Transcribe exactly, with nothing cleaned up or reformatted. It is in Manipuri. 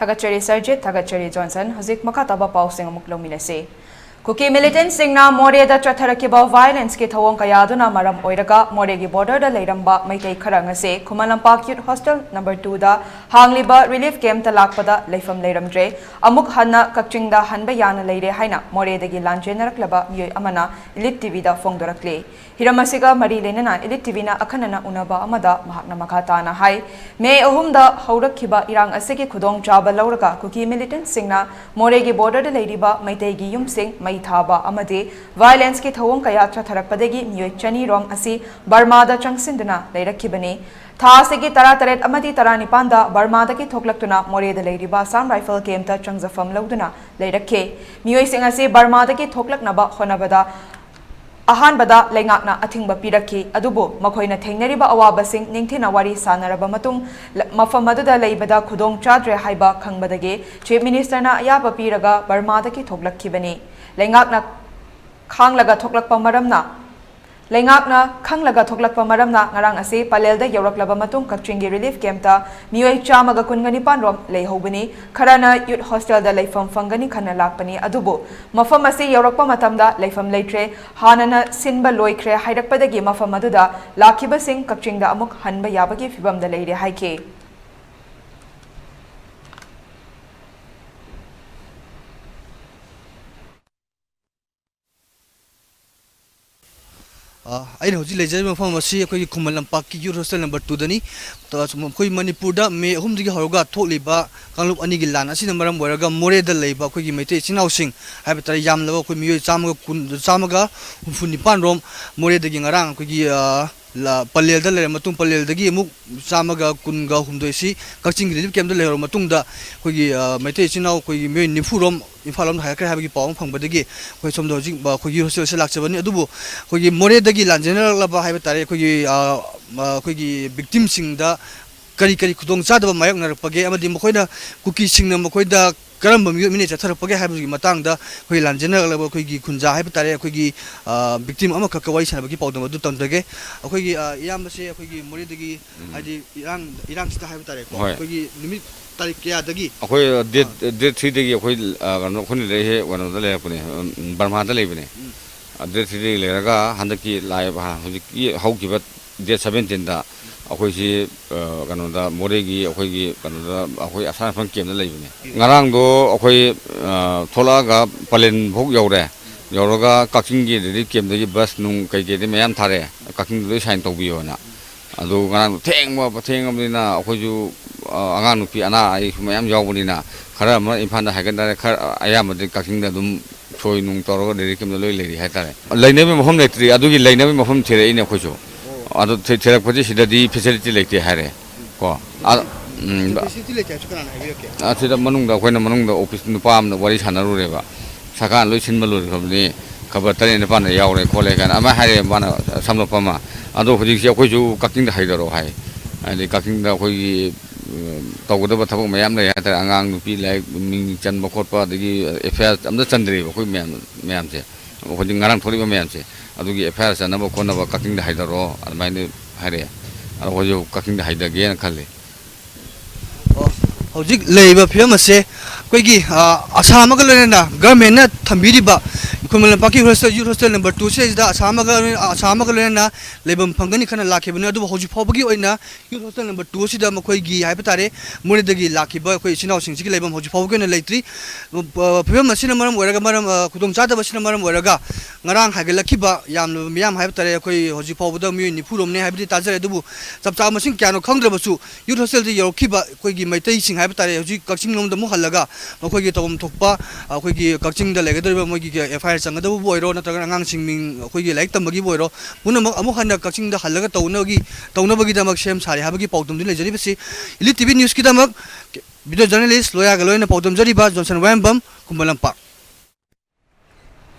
ꯊꯥꯒꯠꯆꯔꯤ ꯁꯔꯖꯤꯠ, ꯊꯥꯒꯠꯆꯔꯤ ꯖꯣꯟꯁꯟ꯫ ꯍꯧꯖꯤꯛ ꯃꯈꯥ ꯇꯥꯕ ꯄꯥꯎꯁꯤꯡ ꯑꯃꯨꯛ ꯂꯧꯃꯤꯟꯅꯁꯤ꯫ ꯀꯨꯀꯤ ꯃꯤꯂꯤꯇꯦꯟꯠꯁꯤꯡꯅ ꯃꯣꯔꯦꯗ ꯆꯠꯊꯔꯛꯈꯤꯕ violence ꯀꯤ ꯊꯧꯑꯣꯡ ꯀꯌꯥꯗꯨꯅ ꯃꯔꯝ ꯑꯣꯏꯔꯒ ꯃꯣꯔꯦꯒꯤ border ꯗ ꯂꯩꯔꯝꯕ ꯃꯩꯇꯩ ꯈꯔ ꯉꯁꯤ Khuman Lampak Youth Hostel number two ꯗ ꯍꯥꯡꯂꯤꯕ relief camp ꯇ ꯂꯥꯛꯄꯗ ꯂꯩꯐꯝ ꯂꯩꯔꯝꯗ꯭ꯔꯦ꯫ ꯑꯃꯨꯛ ꯍꯟꯅ ꯀꯛꯆꯤꯡꯗ ꯍꯟꯕ ꯌꯥꯅ ꯂꯩꯔꯦ ꯍꯥꯏꯅ ꯃꯣꯔꯦꯗꯒꯤ ꯂꯥꯟꯖꯦꯟꯅꯔꯛꯂꯕ ꯃꯤꯑꯣꯏ ꯑꯃꯅ Elite T V ꯗ ꯐꯣꯡꯗꯣꯔꯛꯂꯤ꯫ ꯍꯤꯔꯝ ꯑꯁꯤꯒ ꯃꯔꯤ ꯂꯩꯅꯅ Elite T V ꯅ ꯑꯈꯟꯅꯅ ꯎꯅꯕ ꯑꯃꯗ ꯃꯍꯥꯛꯅ ꯃꯈꯥ ꯇꯥꯅ ꯍꯥꯏ, ꯃꯦ ꯑꯍꯨꯝꯗ ꯍꯧꯔꯛꯈꯤꯕ ꯏꯔꯥꯡ ꯑꯁꯤꯒꯤ ꯈꯨꯗꯣꯡꯆꯥꯕ ꯂꯧꯔꯒ ꯀꯨꯀꯤ ꯃꯤꯂꯤꯇꯦꯟꯠꯁꯤꯡꯅ ꯃꯣꯔꯦꯒꯤ border ꯗ ꯂꯩꯔꯤꯕ ꯃꯩꯇꯩꯒꯤ ꯌꯨꯝꯁꯤꯡ ꯃꯩ ꯊꯥꯕ ꯑꯃꯗꯤ violence ꯀꯤ ꯊꯧꯑꯣꯡ ꯀꯌꯥ ꯆꯠꯊꯔꯛꯄꯗꯒꯤ ꯃꯤꯑꯣꯏ ꯆꯅꯤ ꯔꯣꯝ ꯑꯁꯤ ꯕꯔꯃꯥꯗ ꯆꯪꯁꯤꯟꯗꯨꯅ ꯂꯩꯔꯛꯈꯤꯕꯅꯤ꯫ ꯊꯥ ꯑꯁꯤꯒꯤ ꯇꯔꯥꯇꯔꯦꯠ ꯑꯃꯗꯤ ꯇꯔꯥꯅꯤꯄꯥꯟꯗ ꯕꯔꯃꯥꯗꯒꯤ ꯊꯣꯛꯂꯛꯇꯨꯅ ꯃꯣꯔꯦꯗ ꯂꯩꯔꯤꯕ Assam Rifle camp ꯇ ꯆꯪꯖꯐꯝ ꯂꯧꯗꯨꯅ ꯂꯩꯔꯛꯈꯤ꯫ ꯃꯤꯑꯣꯏꯁꯤꯡ ꯑꯁꯤ ꯕꯔꯃꯥꯗꯒꯤ ꯊꯣꯛꯂꯛꯅꯕ ꯍꯣꯠꯅꯕꯗ ꯑꯍꯥꯟꯕꯗ ꯂꯩꯉꯥꯛꯅ ꯑꯊꯤꯡꯕ ꯄꯤꯔꯛꯈꯤ, ꯑꯗꯨꯕꯨ ꯃꯈꯣꯏꯅ ꯊꯦꯡꯅꯔꯤꯕ ꯑꯋꯥꯕꯁꯤꯡ ꯅꯤꯡꯊꯤꯅ ꯋꯥꯔꯤ ꯁꯥꯅꯔꯕ ꯃꯇꯨꯡ, ꯂ-, ꯃꯐꯝ ꯑꯗꯨꯗ ꯂꯩꯕꯗ ꯈꯨꯗꯣꯡ ꯆꯥꯗ꯭ꯔꯦ ꯍꯥꯏꯕ ꯈꯪꯕꯗꯒꯤ Chief Minister ꯅ ꯑꯌꯥꯕ ꯄꯤꯔꯒ ꯕꯔꯃꯥꯗꯒꯤ ꯊꯣꯛꯂꯛꯈꯤꯕꯅꯤ꯫ ꯂꯩꯉꯥꯛꯅ ꯈꯥꯡꯂꯒ ꯊꯣꯛꯂꯛꯄ ꯃꯔꯝꯅ, ꯂꯩꯉꯥꯛꯅ ꯈꯪꯂꯒ ꯊꯣꯛꯂꯛꯄ ꯃꯔꯝꯅ ꯉꯔꯥꯡ ꯑꯁꯤ ꯄꯂꯦꯜꯗ ꯌꯧꯔꯛꯂꯕ ꯃꯇꯨꯡ ꯀꯛꯆꯤꯡꯒꯤ relief camp ꯇ ꯃꯤꯑꯣꯏ ꯆꯥꯝꯃꯒ ꯀꯨꯟꯒ ꯅꯤꯄꯥꯟ ꯔꯣꯝ ꯂꯩꯍꯧꯕꯅꯤ꯫ ꯈꯔꯅ Youth Hostel ꯗ ꯂꯩꯐꯝ ꯐꯪꯒꯅꯤ ꯈꯟꯅ ꯂꯥꯛꯄꯅꯤ, ꯑꯗꯨꯕꯨ ꯃꯐꯝ ꯑꯁꯤ ꯌꯧꯔꯛꯄ ꯃꯇꯝꯗ ꯂꯩꯐꯝ ꯂꯩꯇ꯭ꯔꯦ, ꯍꯥꯟꯅꯅ ꯁꯤꯟꯕ ꯂꯣꯏꯈ꯭ꯔꯦ ꯍꯥꯏꯔꯛꯄꯗꯒꯤ ꯃꯐꯝ ꯑꯗꯨꯗ ꯂꯥꯛꯈꯤꯕꯁꯤꯡ ꯀꯛꯆꯤꯡꯗ ꯑꯃꯨꯛ ꯍꯟꯕ ꯌꯥꯕꯒꯤ ꯐꯤꯚꯝꯗ ꯂꯩꯔꯦ ꯍꯥꯏꯈꯤ꯫ ꯑ, ꯑꯩꯅ ꯍꯧꯖꯤꯛ ꯂꯩꯖꯔꯤꯕ ꯃꯐꯝ ꯑꯁꯤ ꯑꯩꯈꯣꯏꯒꯤ ꯈꯨꯃꯟ ꯂꯝꯄꯥꯛꯀꯤ Youth Hostel number two ꯗꯅꯤ꯫ ꯑ, ꯁꯨꯝ ꯑꯩꯈꯣꯏ ꯃꯅꯤꯄꯨꯔꯗ ꯃꯦ ꯑꯍꯨꯝꯗꯒꯤ ꯍꯧꯔꯒ ꯊꯣꯛꯂꯤꯕ ꯀꯥꯡꯂꯨꯞ ꯑꯅꯤꯒꯤ ꯂꯥꯟ ꯑꯁꯤꯅ ꯃꯔꯝ ꯑꯣꯏꯔꯒ ꯃꯣꯔꯦꯗ ꯂꯩꯕ ꯑꯩꯈꯣꯏꯒꯤ ꯃꯩꯇꯩ ꯏꯆꯤꯟ ꯏꯅꯥꯎꯁꯤꯡ ꯍꯥꯏꯕ ꯇꯥꯔꯦ, ꯌꯥꯝꯂꯕ ꯑꯩꯈꯣꯏ ꯃꯤꯑꯣꯏ ꯆꯥꯝꯃꯒ ꯀꯨꯟ, ꯆꯥꯝꯃꯒ ꯍꯨꯝꯐꯨ ꯅꯤꯄꯥꯟ ꯔꯣꯝ ꯃꯣꯔꯦꯗꯒꯤ ꯉꯔꯥꯡ ꯑꯩꯈꯣꯏꯒꯤ, ꯑ, ꯂ-, ꯄꯂꯦꯜꯗ ꯂꯩꯔꯕ ꯃꯇꯨꯡ, ꯄꯂꯦꯜꯗꯒꯤ ꯑꯃꯨꯛ ꯆꯥꯝꯃꯒ ꯀꯨꯟꯒ ꯍꯨꯝꯗꯣꯏꯁꯤ ꯀꯛꯆꯤꯡꯒꯤ relief camp ꯇ ꯂꯩꯍꯧꯔꯕ ꯃꯇꯨꯡꯗ ꯑꯩꯈꯣꯏꯒꯤ, ꯑ, ꯃꯩꯇꯩ ꯏꯆꯤꯟ ꯏꯅꯥꯎ ꯑꯩꯈꯣꯏꯒꯤ ꯃꯤꯑꯣꯏ ꯅꯤꯐꯨ ꯔꯣꯝ ꯏꯝꯐꯥꯜ ꯂꯣꯝꯗ ꯍꯥꯏꯒꯠꯈ꯭ꯔꯦ ꯍꯥꯏꯕꯒꯤ ꯄꯥꯎ ꯑꯃ ꯐꯪꯕꯗꯒꯤ ꯑꯩꯈꯣꯏ ꯁꯣꯝꯗ ꯍꯧꯖꯤꯛ, ꯑ, ꯑꯩꯈꯣꯏꯒꯤ hostel ꯁꯤꯗ ꯂꯥꯛꯆꯕꯅꯤ꯫ ꯑꯗꯨꯕꯨ ꯑꯩꯈꯣꯏꯒꯤ ꯃꯣꯔꯦꯗꯒꯤ ꯂꯥꯟꯖꯦꯟꯅꯔꯛꯂꯕ ꯍꯥꯏꯕ ꯇꯥꯔꯦ, ꯑꯩꯈꯣꯏꯒꯤ, ꯑ, ꯑ, ꯑꯩꯈꯣꯏꯒꯤ victim ꯁꯤꯡꯗ ꯀꯔꯤ ꯀꯔꯤ ꯈꯨꯗꯣꯡꯆꯥꯗꯕ ꯃꯥꯌꯣꯛꯅꯔꯛꯄꯒꯦ, ꯑꯃꯗꯤ ꯃꯈꯣꯏꯅ, ꯀꯨꯀꯤꯁꯤꯡꯅ ꯃꯈꯣꯏꯗ ꯀꯔꯝꯕ ꯃꯤꯑꯣꯏ ꯃꯤꯅ ꯆꯠꯊꯔꯛꯄꯒꯦ ꯍꯥꯏꯕꯒꯤ ꯃꯇꯥꯡꯗ ꯑꯩꯈꯣꯏ ꯂꯥꯟꯖꯦꯟꯅꯔꯛꯂꯕ ꯑꯩꯈꯣꯏꯒꯤ ꯈꯨꯟꯖꯥ ꯍꯥꯏꯕ ꯇꯥꯔꯦ, ꯑꯩꯈꯣꯏꯒꯤ, ꯑ, victim ꯑꯃꯈꯛꯀ ꯋꯥꯔꯤ ꯁꯥꯟꯅꯕꯒꯤ ꯄꯥꯎꯗꯝ ꯑꯗꯨ ꯇꯝꯖꯒꯦ꯫ ꯑꯩꯈꯣꯏꯒꯤ, ꯑ, ꯏꯌꯥꯝꯕꯁꯦ ꯑꯩꯈꯣꯏꯒꯤ ꯃꯣꯔꯦꯗꯒꯤ, ꯎꯝ꯫ ꯍꯥꯏꯗꯤ ꯏꯔꯥꯡ, ꯏꯔꯥꯡꯁꯤꯗ ꯍꯥꯏꯕ ꯇꯥꯔꯦꯀꯣ, ꯍꯣꯏ꯫ ꯑꯩꯈꯣꯏꯒꯤ ꯅꯨꯃꯤꯠ ꯇꯥꯔꯤꯛ ꯀꯌꯥꯗꯒꯤ? ꯑꯩꯈꯣꯏ, ꯑ, date, ꯑꯥ꯫ Date three ꯗꯒꯤ ꯑꯩꯈꯣꯏ, ꯑ, ꯀꯩꯅꯣ, ꯑꯩꯈꯣꯏꯅ ꯂꯩꯔꯤꯁꯦ ꯀꯩꯅꯣꯗ ꯂꯩꯔꯛꯄꯅꯦ, ꯎꯝ, ꯕꯔꯃꯥꯗ ꯂꯩꯕꯅꯦ꯫ ꯎꯝ꯫ ꯑ, date three ꯗꯒꯤ ꯂꯩꯔꯒ ꯍꯟꯗꯛꯀꯤ ꯂꯥꯛꯏꯕ, ꯍꯧꯖꯤꯛꯀꯤ ꯍꯧꯈꯤꯕ date seventeen ꯗ ꯑꯩꯈꯣꯏꯁꯤ, ꯑ, ꯀꯩꯅꯣꯗ, ꯃꯣꯔꯦꯒꯤ ꯑꯩꯈꯣꯏꯒꯤ ꯀꯩꯅꯣꯗ, ꯑꯩꯈꯣꯏ ꯑꯁꯥꯝ ꯔꯥꯏꯐꯜ camp ꯇ ꯂꯩꯕꯅꯦ꯫ ꯉꯔꯥꯡꯗꯣ ꯑꯩꯈꯣꯏ, ꯑ, ꯊꯣꯛꯂꯛꯑꯒ ꯄꯂꯦꯟ ꯐꯥꯎ ꯌꯧꯔꯦ꯫ ꯌꯧꯔꯒ ꯀꯛꯆꯤꯡꯒꯤ relief camp ꯇꯒꯤ bus ꯅꯨꯡ ꯀꯩꯀꯩꯗꯤ ꯃꯌꯥꯝ ꯊꯥꯔꯛꯑꯦ, ꯀꯛꯆꯤꯡꯗ ꯂꯣꯏ sign ꯇꯧꯕꯤꯌꯣꯅ꯫ ꯑꯗꯨ ꯉꯔꯥꯡꯗꯣ ꯊꯦꯡꯕ, ꯊꯦꯡꯉꯕꯅꯤꯅ ꯑꯩꯈꯣꯏꯁꯨ, ꯑ, ꯑꯉꯥꯡ ꯅꯨꯄꯤ ꯑꯅꯥ ꯑꯌꯦꯛꯁꯨ ꯃꯌꯥꯝ ꯌꯥꯎꯕꯅꯤꯅ ꯈꯔ ꯑꯃ ꯏꯝꯐꯥꯜꯗ ꯍꯥꯏꯒꯠꯅꯔꯦ, ꯈꯔ ꯑꯌꯥꯝꯕꯗꯤ ꯀꯛꯆꯤꯡꯗ ꯑꯗꯨꯝ ꯁꯣꯏ ꯅꯨꯡ ꯇꯧꯔꯒ relief camp ꯇ ꯂꯣꯏ ꯂꯩꯔꯤ ꯍꯥꯏꯇꯥꯔꯦ꯫ ꯂꯩꯅꯕꯒꯤ ꯃꯐꯝ ꯂꯩꯇ꯭ꯔꯤ, ꯑꯗꯨꯒꯤ ꯂꯩꯅꯕꯒꯤ ꯃꯐꯝ ꯊꯤꯔꯛꯏꯅꯦ ꯑꯩꯈꯣꯏꯁꯨ꯫ ꯑꯗꯨ ꯊꯤ-, ꯊꯤꯔꯛꯄꯁꯤ ꯁꯤꯗꯗꯤ facility ꯂꯩꯇꯦ ꯍꯥꯏꯔꯦ ꯀꯣ꯫ ꯑ, ꯎꯝ, facility ꯂꯩꯇꯦ ꯍꯥꯏꯕꯁꯤ ꯀꯅꯥꯅ ꯍꯥꯏꯕꯤꯔꯛꯀꯦ? ꯑꯁꯤꯗ ꯃꯅꯨꯡꯗ ꯑꯩꯈꯣꯏꯅ ꯃꯅꯨꯡꯗ office ꯅꯨꯄꯥ ꯑꯃꯅ ꯋꯥꯔꯤ ꯁꯥꯟꯅꯔꯨꯔꯦꯕ꯫ ꯁꯔꯀꯥꯔꯅ ꯂꯣꯏ ꯁꯤꯟꯕ ꯂꯣꯏꯈ꯭ꯔꯕꯅꯤ, ꯈꯕꯔ ꯇꯔꯦꯠ ꯅꯤꯄꯥꯟꯗ ꯌꯥꯎꯔꯦ ꯈꯣꯠꯂꯦ ꯀꯥꯏꯅ ꯑꯃ ꯍꯥꯏꯔꯦ ꯃꯥꯅ ꯁꯝꯂꯞꯄ ꯑꯃ꯫ ꯑꯗꯣ ꯍꯧꯖꯤꯛꯁꯦ ꯑꯩꯈꯣꯏꯁꯨ ꯀꯛꯆꯤꯡꯗ ꯍꯥꯏꯊꯔꯛꯑꯣ ꯍꯥꯏ꯫ ꯍꯥꯏꯗꯤ ꯀꯛꯆꯤꯡꯗ ꯑꯩꯈꯣꯏꯒꯤ, ꯎꯝ, ꯇꯧꯒꯗꯕ ꯊꯕꯛ ꯃꯌꯥꯝ ꯂꯩ ꯍꯥꯏꯇꯥꯔꯦ꯫ ꯑꯉꯥꯡ ꯅꯨꯄꯤ ꯂꯥꯏꯔꯤꯛ ꯃꯤꯡ ꯆꯟꯕ ꯈꯣꯠꯄ, ꯑꯗꯒꯤ F I R ꯑꯝꯇ ꯆꯟꯗ꯭ꯔꯤꯕ ꯑꯩꯈꯣꯏ ꯃꯌꯥꯝ, ꯃꯌꯥꯝꯁꯦ꯫ ꯑꯩꯈꯣꯏꯗꯤ ꯉꯔꯥꯡ ꯊꯣꯛꯂꯛꯏꯕ ꯃꯌꯥꯝꯁꯦ, ꯑꯗꯨꯒꯤ F I R ꯆꯟꯅꯕ ꯈꯣꯠꯅꯕ ꯀꯛꯆꯤꯡꯗ ꯍꯥꯏꯊꯔꯛꯑꯣ ꯑꯗꯨꯃꯥꯏꯅ ꯍꯥꯏꯔꯛꯑꯦ꯫ ꯑꯗꯣ ꯑꯩꯈꯣꯏꯁꯨ ꯀꯛꯆꯤꯡꯗ ꯍꯥꯏꯊꯒꯦꯅ ꯈꯜꯂꯤ꯫ ꯑꯣ, ꯍꯧꯖꯤꯛ ꯂꯩꯔꯤꯕ ꯐꯤꯕꯝ ꯑꯁꯦ ꯑꯩꯈꯣꯏꯒꯤ, ꯑ, ꯑꯁꯥ ꯑꯃꯒ ꯂꯣꯏꯅꯅ government ꯅ ꯊꯝꯕꯤꯔꯤꯕ ꯈꯨꯃꯟ ꯂꯝꯄꯥꯛꯀꯤ hostel, youth hostel number two ꯁꯤꯗꯩꯁꯤꯗ ꯑꯁꯥ ꯑꯃꯒ, ꯑꯁꯥ ꯑꯃꯒ ꯂꯣꯏꯅꯅ ꯂꯩꯐꯝ ꯐꯪꯒꯅꯤ ꯈꯟꯅ ꯂꯥꯛꯈꯤꯕꯅꯤ꯫ ꯑꯗꯨꯕꯨ ꯍꯧꯖꯤꯛ ꯐꯥꯎꯕꯒꯤ ꯑꯣꯏꯅ youth hostel number two ꯑꯁꯤꯗ ꯃꯈꯣꯏꯒꯤ ꯍꯥꯏꯕ ꯇꯥꯔꯦ, ꯃꯣꯔꯦꯗꯒꯤ ꯂꯥꯛꯈꯤꯕ ꯑꯩꯈꯣꯏ ꯏꯆꯤꯟ ꯏꯅꯥꯎꯁꯤꯡꯁꯤꯒꯤ ꯂꯩꯐꯝ ꯍꯧꯖꯤꯛ ꯐꯥꯎꯕꯒꯤ ꯑꯣꯏꯅ ꯂꯩꯇ꯭ꯔꯤ꯫ ꯑ, ꯐꯤꯕꯝ ꯑꯁꯤꯅ ꯃꯔꯝ ꯑꯣꯏꯔꯒ, ꯃꯔꯝ, ꯑ, ꯈꯨꯗꯣꯡꯆꯥꯗꯕ ꯑꯁꯤꯅ ꯃꯔꯝ ꯑꯣꯏꯔꯒ ꯉꯔꯥꯡ ꯍꯥꯏꯒꯠꯂꯛꯈꯤꯕ ꯌꯥꯝꯂꯕ ꯃꯤꯌꯥꯝ ꯍꯥꯏꯕ ꯇꯥꯔꯦ, ꯑꯩꯈꯣꯏ ꯍꯧꯖꯤꯛ ꯐꯥꯎꯕꯗ ꯃꯤꯑꯣꯏ ꯅꯤꯐꯨ ꯔꯣꯝꯅꯦ ꯍꯥꯏꯕꯗꯤ ꯇꯥꯖꯔꯦ꯫ ꯑꯗꯨꯕꯨ ꯆꯞ ꯆꯥꯕ ꯃꯁꯤꯡ ꯀꯌꯥꯅꯣ ꯈꯪꯗ꯭ꯔꯕꯁꯨ, youth hostel ꯗ ꯌꯧꯔꯛꯈꯤꯕ ꯑꯩꯈꯣꯏꯒꯤ ꯃꯩꯇꯩꯁꯤꯡ ꯍꯥꯏꯕ ꯇꯥꯔꯦ, ꯍꯧꯖꯤꯛ ꯀꯛꯆꯤꯡ ꯂꯣꯝꯗ ꯑꯃꯨꯛ ꯍꯜꯂꯒ ꯃꯈꯣꯏꯒꯤ ꯇꯧꯐꯝ ꯊꯣꯛꯄ, ꯑꯩꯈꯣꯏꯒꯤ ꯀꯛꯆꯤꯡꯗ ꯂꯩꯒꯗꯧꯔꯤꯕ ꯃꯣꯏꯒꯤ F I R ꯆꯪꯒꯗꯕꯕꯨ ꯑꯣꯏꯔꯣ, ꯅꯠꯇ꯭ꯔꯒꯅ ꯑꯉꯥꯡꯁꯤꯡ ꯃꯤꯡ ꯑꯩꯈꯣꯏꯒꯤ ꯂꯥꯏꯔꯤꯛ ꯇꯝꯕꯒꯤꯕꯨ ꯑꯣꯏꯔꯣ, ꯄꯨꯝꯅꯃꯛ ꯑꯃꯨꯛ ꯍꯟꯅ ꯀꯛꯆꯤꯡꯗ ꯍꯜꯂꯒ ꯇꯧꯅꯕꯒꯤ, ꯇꯧꯅꯕꯒꯤꯗꯃꯛ ꯁꯦꯝ ꯁꯥꯔꯤ ꯍꯥꯏꯕꯒꯤ ꯄꯥꯎꯗꯝꯗꯨ ꯂꯩꯖꯔꯤꯕꯁꯤ꯫ Elite T V News ꯀꯤꯗꯃꯛ video journalist ꯂꯣꯌꯥꯒ ꯂꯣꯏꯅꯅ ꯄꯥꯎꯗꯝꯖꯔꯤꯕ ꯖꯣꯟꯁꯟ ꯋꯥꯍꯦꯡꯕꯝ, ꯈꯨꯃꯟ ꯂꯝꯄꯥꯛ꯫